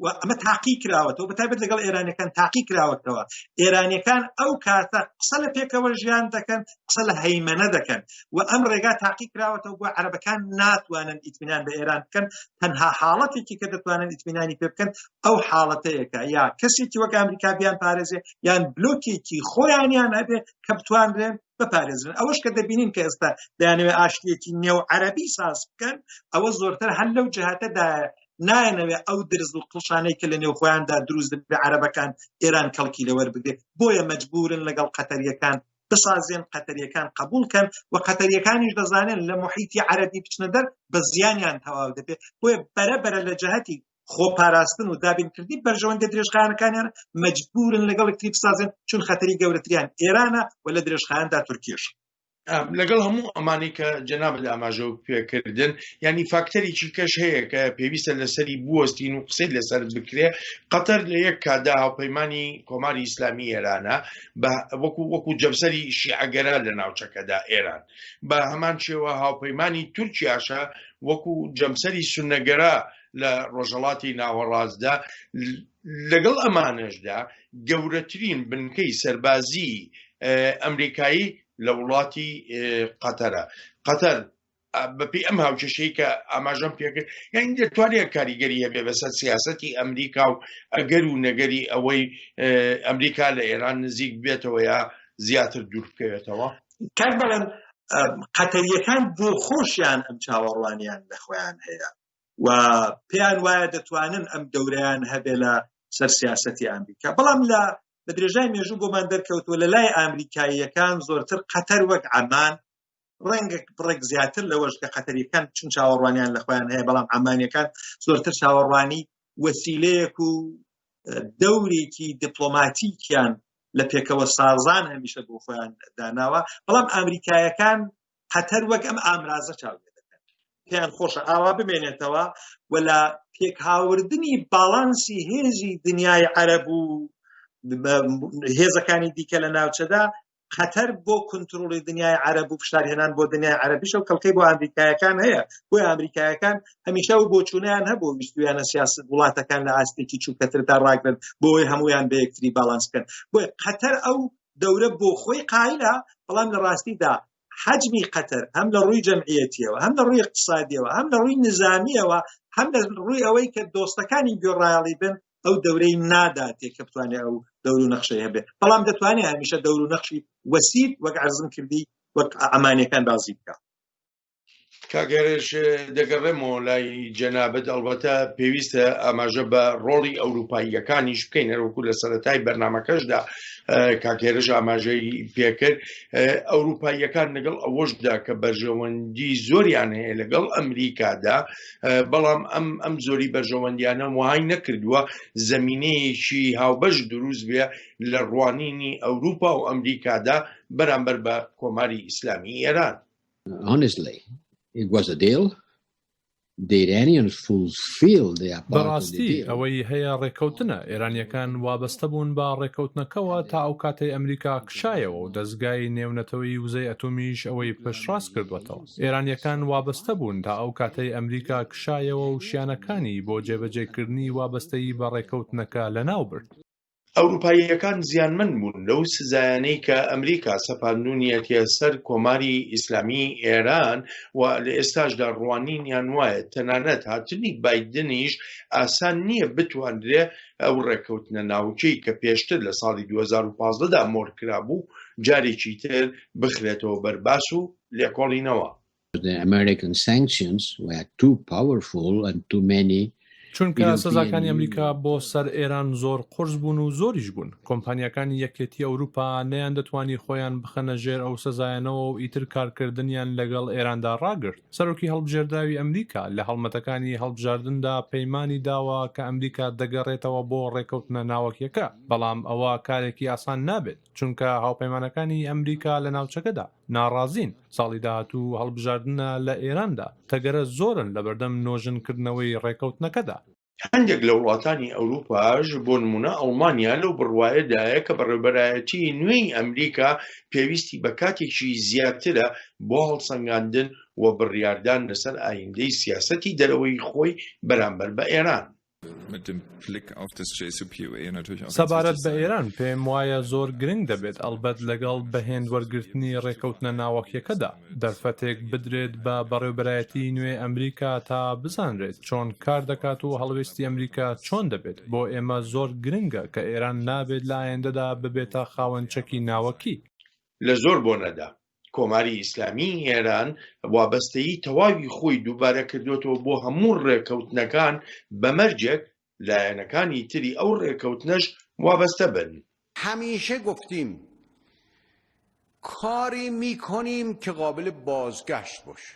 و ئەمە تاقی کراوەتەوە، بە تایبەت لەگەڵ ئێرانیەکان تاقی کراوەتەوە. ئێرانیەکان ئەو کاتە قسە لە پێکەوە ژیان دەکەن، قسە لە هەیمەنە دەکەن و ئەم ڕێگا تاقی کراوەتەوە بۆ عەرەبەکان ناتوانن ئیتمینان بە ئێران بکەن. تەنها حاڵەتێکی کە دەتوانن ئیتمینانی پێ بکەن ئەو حاڵەتەیەکە یا کەسێکی وەک ئەمریکا بیان پارێزێ یان بلۆکێکی خۆیانیان هەبێ کە بتوانرێن بپارێزن. ئەوەش کە دەبینین کە ئێستا دەیانەوێت ئاشتیەکی نێو عەرەبی ساز بکەن، ئەوە زۆرتر هەر لەو جهاتەدایە، نایەنەوێ ئەو درز و قڵشانەی کە لە نێو خۆیاندا دروست دەبێت عەرەبەکان ئێران کەڵکی لەوەر بگرێت، بۆیە مەجبورن لەگەڵ قەتەریەکان بسازێن قەتەریەکان قبول کەن و قەتەریەکانیش دەزانن لە محیتی عەرەبی بچنە دەر بە زیانیان تەواو دەبێت بۆیە بەرە بەرە لە جەهەتی خۆپاراستن و دابینکردنی بەرژەوەندە درێژخایەنەکانیان مەجبورن لەگەڵ یەکتری بسازن چون خەتەری گەورەتریان ئێرانە و لە درێژخایەندا تورکیش. لەگەڵ هەموو ئەمانەی کە جەنابت ئاماژە پێکردن یعنی فاکتەرێکی کەش هەیە کە پێویستە لەسەری بوەستین و قسەی لەسەر بکرێ قەتەر لە یەک کاتدا هاوپەیمانی کۆماری ئیسلامی ئێرانە بە وەکو وەکو جەمسەری شیعەگەرا لە ناوچەکەدا ئێران بە هەمان شێوە هاوپەیمانی تورکیاشە وەکو جەمسەری سوننەگەرا لە ڕۆژهەڵاتی ناوەڕاستدا لەگەڵ ئەمانەشدا گەورەترین بنکەی سەربازی ئەمریکایی لە وڵاتی قەتەرە. قەتەر بەپێی ئەم هاوکێشەی کە ئاماژەم پێکرد یعنی دەتوانێت کاریگەری هەبێ بەسەر سیاسەتی ئەمریکا و ئەگەر و نەگەری ئەوەی ئەمریکا لە ئێران نزیک بێتەوە یا زیاتر دوور بکەوێتەوە. کاک بەڵێن قەتەریەکان بۆ خۆشیان ئەم چاوەڕوانیان لە خۆیان هەیە و پێیان وایە دەتوانن ئەم دەورەیان هەبێ لە سەر سیاسەتی ئەمریکا بەڵام لە بە درێژای مێژوو بۆمان دەرکەوتووە لە لای ئامریکاییەکان زۆرتر قەتەر وەک عەمان ڕەنگە بڕێک زیاتر لەوەش کە قەتەریەکان چون چاوەڕوانیان لە خۆیان هەیە بەڵام عەمانیەکان زۆرتر چاوەڕوانی وەسیلەیەک و دەورێکی دیپلۆماتیکیان لە پێکەوە سازان هەمیشە بۆ خۆیان داناوە بەڵام ئامریکایەکان قەتەر وەک ئەم ئامرازە چاو لێ دەکەن پێیان خۆشە ئاوا بمێنێتەوە و لە پێکهاوردنی باڵانسی هێزی دنیای عەرەب و هێزەکانی دیکە لە ناوچەدا قەتەر بۆ کنترۆڵی دنیای عەرەب و فشارهێنان بۆ دنیای عەرەبیشە و کەڵکەی بۆ ئەمریکایەکان هەیە بۆی ئەمریکایەکان هەمیشە و بۆچوونیان هەبوو ویستویانە سیاست وڵاتەکان لە ئاستێکی چووکەتردا ڕاگرن بۆی هەمویان بە یەکتری باڵانس بکەن بۆیە قەتەر ئەو دەورە بۆ خۆی قایلە بەڵام لە ڕاستیدا حەجمی قەتەر هەم لە ڕووی جەمعیەتیەوە هەم لە ڕووی اقتصادیەوە هەم لە ڕووی نظامیەوە هەم لە ڕووی ئەوەی کە دۆستەکانی گوێڕایەڵی بن ئەو دەورەی ناداتێ کە بتوانێت ئەو دەور و نەخشەی هەبێ بەڵام دەتوانێت هەمیشە دەور و نەخشی وەسیت وەک عەرزم کردی وەک عەمانیەکان بازی بکە. کاک هێرش دەگەڕێمەوە لای جەنابت ئەڵبەتە پێویستە ئاماژە بە ڕۆڵی ئەوروپاییەکانیش بکەین هەروەکو لە سەرەتای بەرنمەکەشدا کاک هێرش ئاماژەی پێکرد ئەوروپاییەکان لەگەڵ ئەوەشدا کە بەرژەوەندی زۆریان هەیە لەگەڵ ئەمریکادا بەڵام ئەم ئەم زۆری بەرژەوەندیانە وای نەکردووە زمینەیەکی هاوبەش دروست بێ لە ڕوانینی ئەوروپا و ئەمریکادا بەرامبەر بە کۆماری ئیسلامی ئێران. Honestly, it was a deal. The Iranians fulfilled their part of the بەڕاستی deal. ئەوەی هەیە ڕێککەوتنە، ئێرانییەکان وابەستە بوون بە ڕێککەوتنەکەوە تا ئەو کاتەی ئەمریکا کشایەوە و دەزگای نێونەتەوەیی وزەی ئەتۆمیش ئەوەی پشتڕاست کردووەتەوە. ئێرانییەکان وابەستە بوون تا ئەو کاتەی ئەمریکا کشایەوە و شیانەکانی بۆ جێبەجێکردنی وابەستەیی بە ڕێککەوتنەکە لەناوبرد. ئەوروپاییەکان زیانمەند بوون لەو سزایانەی کە ئەمریکا سەپاندونیەتیە سەر کۆماری ئیسلامیی ئێران و لە ئێستاشدا ڕوانینیان وایە تەنانەت هاتنی بایدنیش ئاسان نییە بتوانرێ ئەو ڕێککەوتنە ناوکیەی کە پێشتر لە ساڵی 2015 دا مۆر کرابوو جارێکی تر بخرێتەوە بەر باس و لێکۆڵینەوە. The American sanctions were too powerful and too many چونکە سزاکانی ئەمریکا بۆ سەر ئێران زۆر قورس بوون و زۆریش بوون، کۆمپانیاکانی یەکێتی ئەوروپا نەیاندەتوانی خۆیان بخەنە ژێر ئەو سزایانەوە و ئیتر کارکردنیان لەگەڵ ئێراندا ڕاگرت. سەرۆکی هەڵبژێردراوی ئەمریکا لە هەڵمەتەکانی هەڵبژاردندا پەیمانی داوە کە ئەمریکا دەگەڕێتەوە بۆ ڕێککەوتنە ناوەکیەکە، بەڵام ئەوە کارێکی ئاسان نابێت، چونکە هاوپەیمانەکانی ئەمریکا لە ناوچەکەدا ناڕازین، ساڵی داهاتوو هەڵبژاردنە لە ئێراندا، تەگەرە زۆرن لەبەردەم نۆژنکردنەوەی ڕێکەوتنەکەدا. هەندێک لە وڵاتانی ئەوروپاش بۆ نموونە ئەڵمانیا لەو بڕوایەدایە کە بەڕێوبەرایەتیی نوێی ئەمریکا پێویستی بە کاتێکی زیاترە بۆ هەڵسەنگاندن و بڕیاردان لەسەر ئایندەی سیاسەتی دەرەوەی خۆی بەرامبەر بە ئێران. سەبارەت بە ئێران پێم وایە زۆر گرنگ دەبێت ئەڵبەت لەگەڵ بە هێند وەرگرتنی ڕێکەوتنە ناوەکیەکەدا دەرفەتێک بدرێت بە بەڕێوبەرایەتی نوێ ئەمریکا تا بزانرێت چۆن کار دەکات و هەڵوێستی ئەمریکا چۆن دەبێت بۆ ئێمە زۆر گرنگە کە ئێران نابێت لە ئایندەدا ببێتە خاوەن چەکی ناوەکی. لە زۆر بۆنەدا کۆماری ئیسلامیی ئێران وابەستەیی تەواوی خۆی دووبارە کردووەتەوە بۆ هەموو ڕێکەوتنەکان بە مەرجێک لایەنەکانی تری ئەو ڕێکەوتنەش وابەستە بن. هەمیشە گفتیم. کاری میکنیم که قابل بازگشت باشه.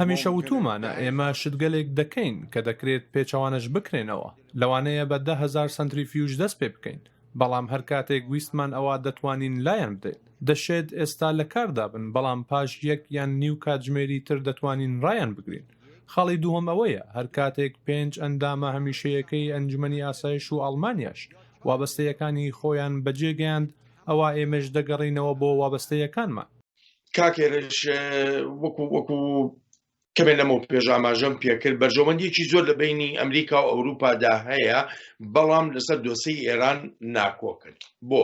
هەمیشە وتوومانە ئێمە شتگەلێک دەکەین کە دەکرێت پێچەوانەش بکرێنەوە، لەوانەیە بە 10,000 سەنتریفیوژ دەست پێ بکەین، بەڵام هەر کاتێک ویستمان ئەوا دەتوانین لایان بدەین. دەشێت ئێستا لە کاردا بن، بەڵام پاش یەک یان نیو کاتژمێری تر دەتوانین ڕایان بگرین. خاڵی دووهەم ئەوەیە هەر کاتێک پێنج ئەندامە هەمیشەیەکەی ئەنجومەنی ئاسایش و ئەڵمانیاش وابەستەیەکانی خۆیان بەجێ گەیاند، ئەوا ئێمەش دەگەڕێینەوە بۆ وابەستەیەکانمان. کاک هێرش وەکو وەکو کەمێ لەمەو پێش ئاماژەم پێکرد بەرژەوەندیەکی زۆر لە بینی ئەمریکا و ئەوروپادا هەیە بەڵام لەسەر دۆسەی ئێران ناکۆکن بۆ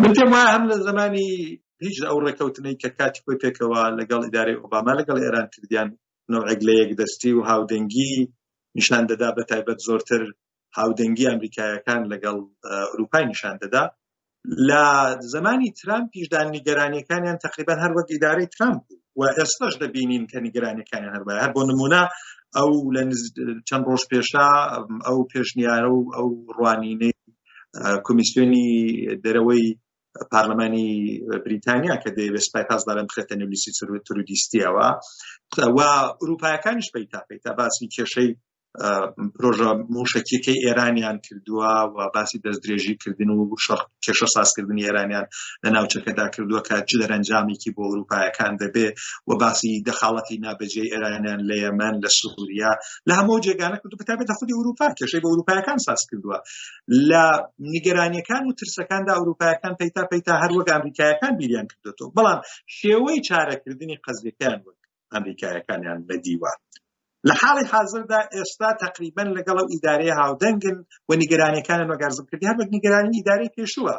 من پێم وایە هەم لە زمانی هیچ ئەو ڕێکەوتنەی کە کاتی خۆی پێکەوە لەگەڵ ئیدارەی ئۆباما لەگەڵ ئێران کردیان نەوعێک لە یەکدەستی و هاودەنگی نیشان دەدا بە تایبەت زۆرتر هاودەنگی ئەمریکایەکان لەگەڵ ئەوروپای نیشان دەدا لە زمانی ترامپیشدا نیگەرانیەکانیان تقریبا هەر وەک ئیدارەی ترامپ بوو و ئێستاش دەبینین کە نیگەرانیەکانیان هەر وایە. هەر بۆ نمونە ئەو لە چەند ڕۆژ پێشا ئەو پێشنیارە و ئەو ڕوانینەی کۆمیسیۆنی دەرەوەی پارلەمانی بریتانیا کە دەیەوێت سپای پاسداران بخرێتە نێو لیستی ترودیستیەوە و ئەوروپایەکانیش پەیتا پەیتا باسی کێشەی پرۆژە موشەکیەکەی ئێرانیان کردووە و باسی دەستدرێژی کردن و شەڕ کێشە سازکردنی ئێرانیان لە ناوچەکەدا کردووە کە چ دەرەنجامێکی بۆ ئەوروپایەکان دەبێ و باسی دەخاڵەتی نابەجێی ئێرانیان لە یەمەن لە سووریا لە هەموو جێگانە کردو بەتایبەت لە خودی ئەوروپا کێشەی بۆ ئەوروپایەکان ساز کردووە لە نیگەرانیەکان و ترسەکاندا ئەوروپایەکان پەیتا پەیتا هەر وەک ئەمریکایەکان بیریان کردوێتەوە بەڵام شێوەی چارەکردنی قەزیەکەیان وەک ئەمریکایەکانیان نەدیوە لە حاڵی حاضردا ئێستا تقریبا لەگەڵ ئەو ئیدارەیە هاودەنگن و نیگەرانیەکانیان وەک عەرزم کردی هەر وەک نیگەرانی ئیدارەی پێشووە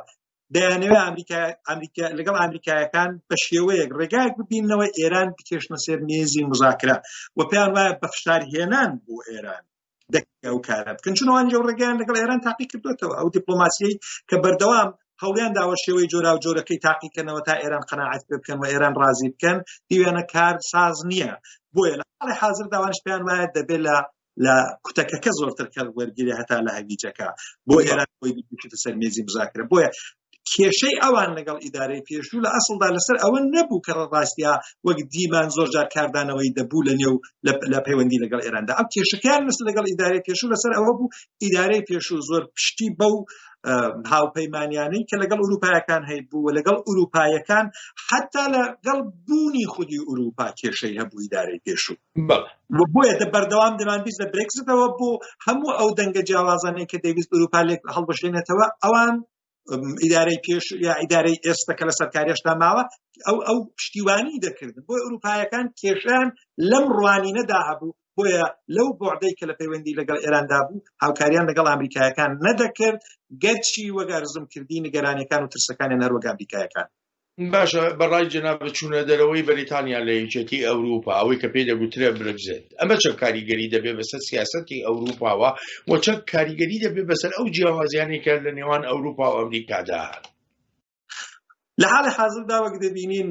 دەیانەوێت ئەمریکا ئەمریکا لەگەڵ ئەمریکایەکان بە شێوەیەک ڕێگایەک ببیننەوە ئێران بکێشنە سەر مێزی مزاکرە و پێیان وایە بە فشار هێنان بۆ ئێران دەکرێت ئەو کارە بکەن چون ئەوان ئەو ڕێگەیان لەگەڵ ئێران تاقی کردوێتەوە ئەو دیپلۆماسیەی کە بەردەوام هەوڵیان داوە شێوەی جۆرا و جۆرەکەی تاقیکەنەوە تا ئێران قەناعەت پێ بکەن و ئێران ڕازی بکەن دیوێنە کار ساز نییە بۆیە لە حاڵی حاضر داوانش پێیان وایە دەبێت لە لە کوتەکەکە زۆرتر کەڵک وەرگیرێ هەتا لە هەویجەکە بۆ ئێران خۆی بکێشێتە سەر مێزی مزاکرە بۆیە کێشەی ئەوان لەگەڵ ئیدارەی پێشوو لە ئەسڵدا لەسەر ئەوە نەبوو کە ڕاستیا وەک دیمان زۆر جار کاردانەوەی دەبوو لە نێو لە پەیوەندی لەگەڵ ئێراندا ئەو کێشەکەیان لەسەر لەگەڵ ئیدارەی پێشوو لەسەر ئەوە بوو ئیدارەی پێشوو زۆر پشتی بەو هاوپەیمانیانەی کە لەگەڵ ئوروپایەکان هەیبوو و لەگەڵ ئوروپایەکان حتا لەگەڵ بوونی خودی ئوروپا کێشەی هەبوو ئیدارەی پێشوو بۆیە دە بەردەوام دەمانبیست لە برێکزتەوە بۆ هەموو ئەو دەنگە جیاوازانەی کە دەیویست ئوروپا لێک هەڵبشێنێتەوە ئەوان ئیدارەی پێش یا ئیدارەی ئێستا کە لە سەرکاریشتا ماوە ئەو ئەو پشتیوانی دەکردن بۆی ئەوروپایەکان کێشیان لەم ڕوانینەدا هەبوو بۆیە لەو بۆعدەی کە لە پەیوەندی لەگەڵ ئێراندا بوو هاوکاریان لەگەڵ ئەمریکایەکان نەدەکرد گەرچی وەگەرزم کردی نیگەرانیەکان و ترسەکانیان هەروەک ئەمریکایەکان. باشە بەڕای جەنابت چوونە دەرەوەی بەریتانیا لە یەکێتی ئەوروپا ئەوەی کە پێی دەگوترێ برگزێت ئەمە چەند کاریگەری دەبێ بەسەر سیاسەتی ئەوروپاوە و چەند کاریگەری دەبێ بەسەر ئەو جیاوازیانەی کە لە نێوان ئەوروپا و ئەمریکادا هەن؟ لە حاڵی حازردا وەک دەبینین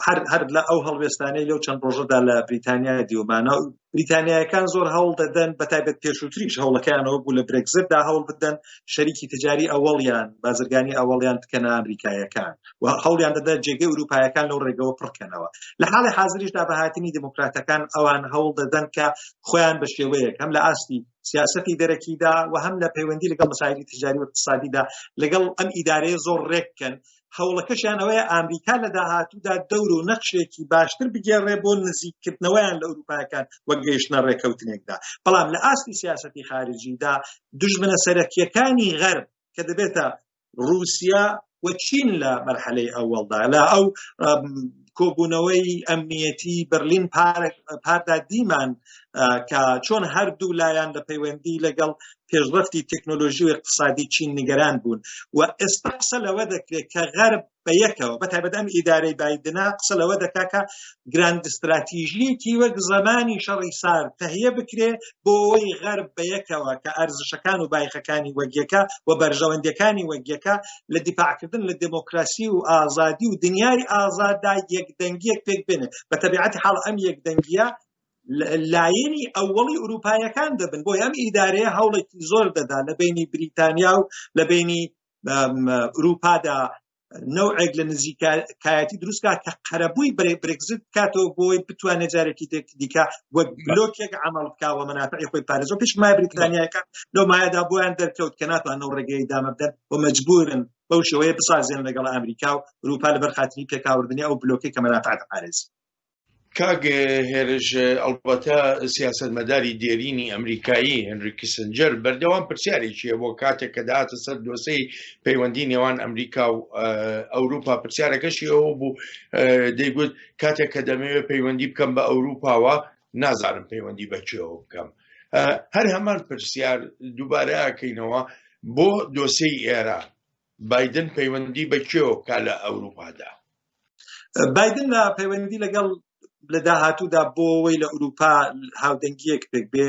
هەر هەر لە ئەو هەڵوێستانەی لەو چەند ڕۆژەدا لە بریتانیا دیومانە بریتانیایەکان زۆر هەوڵ دەدەن بە تایبەت پێشووتریش هەوڵەکەیانەوە بوو لە برێکزتدا هەوڵ بدەن شەریکی تجاری ئەوەڵیان بازرگانی ئەوەڵیان بکەنە ئەمریکایەکان و هەوڵیان دەدا جێگەی ئەوروپایەکان لەو ڕێگەوە پڕکەنەوە لە حاڵی حاضریشدا بە هاتنی دموکراتەکان ئەوان هەوڵ دەدەن کە خۆیان بە شێوەیەک هەم لە ئاستی سیاسەتی دەرەکیدا و هەم لە پەیوەندی لەگەڵ مەسایلی تجاری و اقتصادیدا لەگەڵ ئەم ئیدارەیە زۆر ڕێککەن هەوڵەکەشیان ئەوەیە ئامریکا لە داهاتوودا دەور و نەخشێکی باشتر بگێڕێ بۆ نزیککردنەوەیان لە ئەوروپاکان و گەیشتنە ڕێکەوتنێکدا بەڵام لە ئاستی سیاسەتی خارجیدا دوژمنە سەرەکیەکانی غەرب کە دەبێتە رووسیا و چین لە مەرحەلەی ئەوەڵدا لە ئەو کۆبوونەوەی ئەمنیەتی بەرلین پاردا دیمان کە چۆن هەردوو لایەن لە پەیوەندی لەگەڵ پێشڕەفتی تەکنۆلۆژی و اقتصادی چین نیگەران بوون و ئێستا قسە لەوە دەکرێت کە غەرب بە یەکەوە بە تایبەت ئەم ئیدارەی بایدنا قسە لەوە دەکا کە گراند استراتیژیەکی وەک زەمانی شەڕی سارد تەهیە بکرێ بۆ ئەوەی غەرب بە یەکەوە کە ئەرزشەکان و بایخەکانی وەک یەکە و بەرژەوەندیەکانی وەک یەکە لە دیفاعکردن لە دێمۆکراسی و ئازادی و دنیای ئازاددا یەکدەنگیەک پێک بێنێ. بە تەبیعەتی حاڵ ئەم یەکدەنگیە لایەنی ئەوەڵی ئوروپایەکان دەبن. بۆیە ئەم ئیدارەیە هەوڵێکی زۆر دەدا لە بینی بریتانیا و لە بینی ئەوروپادا نەوعێک لە نزیکایەتی دروست کا کە قەرەبووی برێگزیت بکاتەوە بۆی بتوانێت جارێکی دیکە وەک بلۆکێک عمل بکا و مەنافعی خۆی پارێزەوە پێش مای بریتانیایەکان لەو مایەدا بۆیان دەرکەوت کە ناتوانن ئەو ڕێگەی دامە بدەن و مەجبورن بەو شێوەیە بسازێن لەگەڵ ئەمریکا و ئەوروپا لەبەر خاتری پێکاوردنی ئەو بلۆکەی کە مەنافع دەپارێزی. کاک هێرش، ئەڵبەتە سیاسەتمەداری دێرینی ئەمریکایی هێنری کیسنجەر بەردەوام پرسیارێکی هەبووە کاتێک کە دەهاتە سەر دۆسێی پەیوەندی نێوان ئەمریکا و ئەوروپا، پرسیارەکەشی ئەوە بوو دەیگوت کاتێک کە دەمەوێت پەیوەندی بکەم بە ئەوروپاوە نازانم پەیوەندی بە کێوە بکەم. هەر هەمان پرسیار دووبارە ئەکەینەوە بۆ دۆسێی ئێران، بایدن پەیوەندی بە کێوە بکا لە ئەوروپادا؟ بایدن لە پەیوەندی لەگەڵ لە داهاتوودا بۆ ئەوەی لە ئەوروپا هاودەنگیەک پێک بێ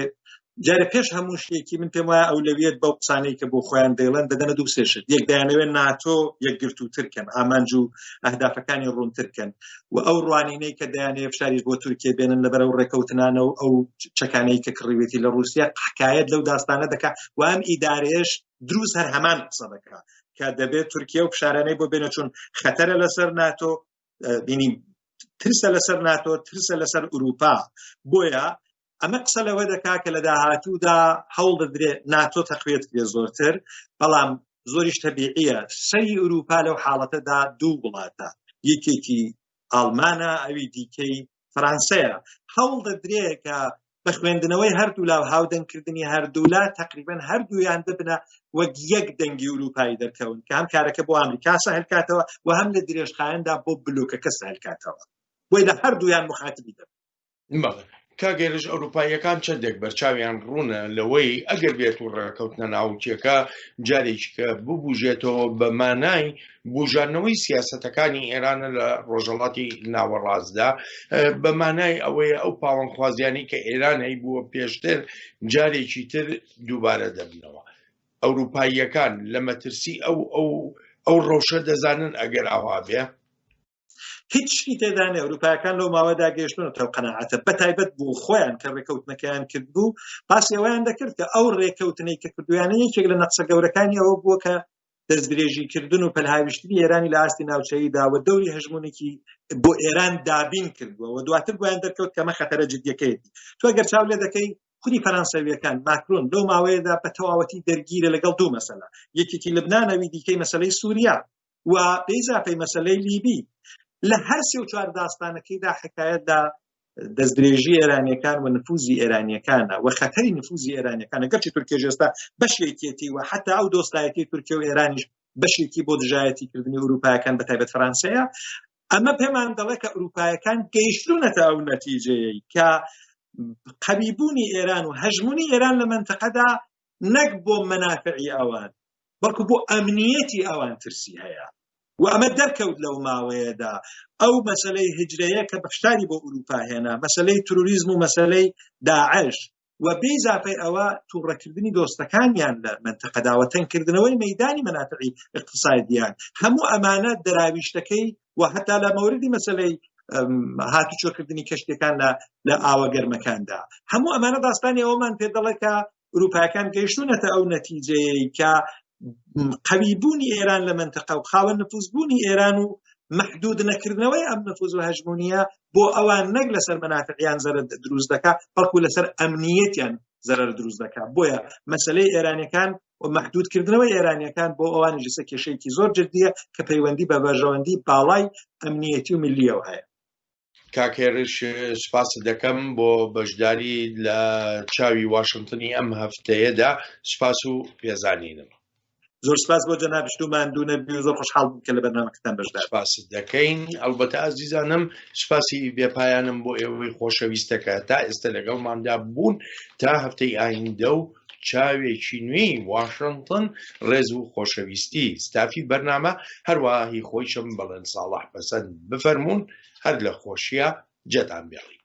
جارە پێش هەموو شتێکی من پێم وایە ئەولەویەت بەو قسانەی کە بۆ خۆیان دەیڵێن دەدەنە دوو سێ شت یەک دەیانەوێت ناتۆ یەکگرتووتر کەن ئامانج و ئەهدافەکانی ڕوونتر کەن و ئەو ڕوانینەی کە دەیانەوێت فشاریش بۆ تورکیە بێنن لەبەر ئەو ڕێکەوتنانە و ئەو چەکانەی کە کڕیوێتی لە ڕووسیا حکایەت لەو داستانە دەکا و ئەم ئیدارەیەش دروست هەر هەمان قسە دەکا کە دەبێت تورکیا و فشارانەی بۆ بێنە چون خەتەرە لەسەر ناتۆ بینی ترسە لەسەر ناتۆ ترسە لەسەر ئوروپا بۆیە ئەمە قسە لەوە دەکا کە لە داهاتوودا هەوڵ دەدرێت ناتۆ تەقویەت کرێ زۆرتر بەڵام زۆریش تەبیعیە سەری ئوروپا لەو حاڵەتەدا دوو وڵاتە یەکێکی ئاڵمانە ئەوی دیکەی فەرانسەیە هەوڵ دەدرێ کە بە خوێندنەوەی هەردوولا و هاودەنگکردنی هەردوولا تقریبا هەردوویان ببنە وەک یەک دەنگی ئوروپایی دەرکەون کە هەم کارەکە بۆ ئەمریکا سەهل کاتەوە و هەم لە درێژخایەندا بۆ بلوکەکە سەهل کاتەوە بۆی لە هەردوویان مخاتبی دەبن. بەڵێ کاک هێرش ئەوروپاییەکان چەندێک بەرچاویان ڕوونە لەوەی ئەگەر بێت و ڕێکەوتنە ناوکیەکە جارێکیکە ببوژێتەوە بە مانای بوژانەوەی سیاسەتەکانی ئێرانە لە ڕۆژهەڵاتی ناوەڕاستدا بە مانای ئەوەیە ئەو پاوانخوازیانەی کە ئێران هەیبووە پێشتر جارێکی تر دووبارە دەبنەوە ئەوروپاییەکان لە مەترسی ئەو ئەو ئەو ڕەوشە دەزانن ئەگەر ئاوا بێ هیچ شتی تێدا نیە ئەوروپایەکان لەو ماوەدا گەیشتونەتە ئەو قەناعەتە بە تایبەت بۆ خۆیان کە ڕێکەوتنەکەیان کردبوو باسی ئەوەیان دەکرد کە ئەو ڕێکەوتنەی کە کردویانە یەکێک لە نەقسە گەورەکانی ئەوە بووە کە دەستدرێژیکردن و پەلهاویشتنی ئێرانی لە ئاستی ناوچەییدا و دەوری هەژمونێکی بۆ ئێران دابین کردووە و دواتر بۆیان دەرکەوت کەمە خەتەرە جدیەکەیەتی تو ئەگەر چاو لێ دەکەی خودی فەرانسەویەکان ماکرۆن لەو ماوەیەدا بە تەواوەتی دەرگیرە لەگەڵ دوو مەسەلە یەکێکی لبنان ئەوی دیکەی مەسەلەی سووریا و بێزافەی مەسەلەی لیبی لە هەر سێ و چوار داستانەکەیدا حکایەتدا دەستدرێژی ئێرانیەکان و نفوزی ئێرانیەکانە و خەتەری نفوزی ئێرانیەکانە گەرچی تورکیەش ئێستا بەشێکێتی و حتا ئەو دۆستایەتی تورکیە و ئێرانیش بەشێکی بۆ دژایەتی کردنی ئەوروپایەکان بە تایبەت فەرانسەیە ئەمە پێمان دەڵێ کە ئەوروپایەکان گەیشتونەتە ئەو نەتیجەیەی کە قەویبوونی ئێران و هەژمونی ئێران لە مەنتەقەدا نەک بۆ مەنافعی ئەوان بەڵکو بۆ ئەمنیەتی ئەوان ترسی هەیە و ئەمە دەرکەوت لەو ماوەیەدا ئەو مەسلەی هجرەیە کە بەشداری بۆ ئەوروپا هێنا مەسلەی تروریزم و مەسلەی داعش و بێ ئیزافەی ئەوە تووڕەکردنی دۆستەکانیان لە منتەقەدا و تەنگکردنەوەی مەدانی مەنافعی اقتصادیان هەموو ئەمانە دراویشتەکەی و هەتا لە مەوردی مەسلەی هاتوچۆکردنی کەشتەکان لە لە ئاوە گەرمەکاندا هەموو ئەمانە داستانی ئەومان پێ دەڵێ کە ئوروپاکان گەیشتونەتە ئەو نەتیجەیەی کە قەویبوونی ئێران لە منتەقە و خاوەن نفوزبوونی ئێران و محدود نەکردنەوەی ئەم نفوز و هەژمونیە بۆ ئەوان نەک لەسەر مەنافعیان زەرەر دروست دەکا بەڵکو لەسەر ئەمنیەتیان زەرەر دروست دەکا بۆیە مەسلەی ئێرانەکان و محدودکردنەوەی ئێرانیەکان بۆ ئەوانی جسە کێشەیەکی زۆر جدیە کە پەیوەندی بە بەرژەوەندی باڵای ئەمنیەتی و ملیەوە هەیە. کاک هێرش سوپاست دەکەم بۆ بەشداری لە چاوی واشنتنی ئەم هەفتەیەدا سوپاس و پێزانینم. زۆر سپاس بۆ جەنابشت و ماندوو نەبی و زۆر خۆشحاڵ بووم کە لە بەرنامەکەتان بەشدار سپاست دەکەین ئەڵبەتە ئازیزانم سپاسی بێپایانم بۆ ئێوەی خۆشەویستەکە تا ئێستا لەگەڵماندا بوون تا هەفتەی ئایندە و چاوێکی نوێی واشنتن ڕێز و خۆشەویستی ستافی بەرنامە هەروەها هی خۆیشم بەڵێن ساڵح پەسەند بفەرموون هەر لە خۆشییا جێتان بێڵین.